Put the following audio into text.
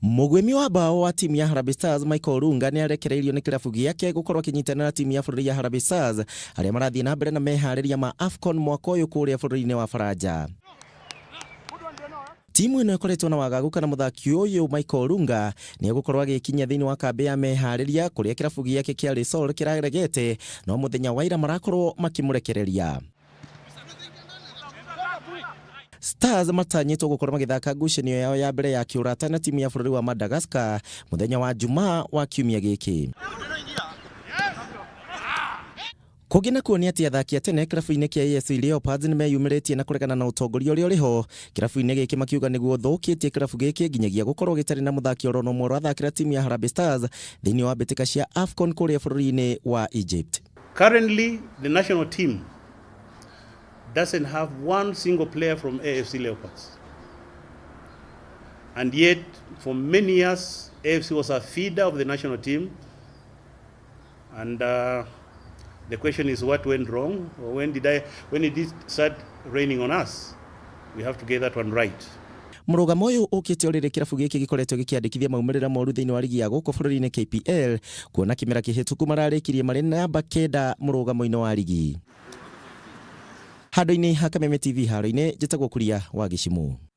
Mũguĩmi wa mbaũ wa timu ya Harambee Stars Michael Olunga nĩ arekereirio nĩ kĩrabu gĩake gũkorwo akĩnyitanĩra na timu ya bũrũri ya Harambee Stars arĩa marathiĩ na mbere na meharĩria ma AFCON mwaka ũyũ kũrĩa bũrũri-inĩ wa Faranja. Timu ĩno ĩkoretwo na wagagu kana mũthaki ũyũ Michael Olunga nĩ egũkorwo agĩkinya thĩinĩ wa kambĩ ya meharĩria kũrĩa kĩrabu gĩake kĩa Resol kĩraregete no mũthenya wa ira marakorwo makĩmũrekereria. Stars matanyĩtwo gũkorwo magĩthaka ngucanio yao ya mbere ya kĩũrata na timu ya bũrũri wa Madagascar mũthenya wa Jumaa wa kiumia gĩkĩ. Kũngĩ nakuo nĩ atĩ athaki a tene kĩrabu-inĩ kĩa AFC Leopards nĩ meyumĩrĩtie na kũregana na ũtongoria ũrĩa ũrĩ ho kĩrabu-inĩ gĩkĩ makiuga nĩguo ũthũkĩtie kĩrabu gĩkĩ nginyagia gũkorwo gĩtarĩ na mũthaki oro na ũmwe ũrathakĩra timu ya Harambee Stars thĩinĩ wa mbĩtĩka cia AFCON kũrĩa bũrũri-inĩ wa Egypt. Currently, the national team doesn't have one single player from AFC Leopards. And yet, for many years, AFC was a feeder of the national team. And the question is, what went wrong? Or when did it start raining on us? We have to get that one right. Mũrũgamo ũyũ ũkĩte o rĩrĩ kĩrabu gĩkĩ gĩkoretwo gĩkĩandĩkithia maumĩrĩra moru thĩinĩ wa rigi ya gũkũ bũrũri-inĩ KPL, kuona kĩmera kĩhĩtũku mararĩkirie marĩ namba 9 mũrũgamo-inĩ wa rigi. Handũ-inĩ ha Kameme TV haro-inĩ, njĩtagwo Kuria wa Gĩcimũ.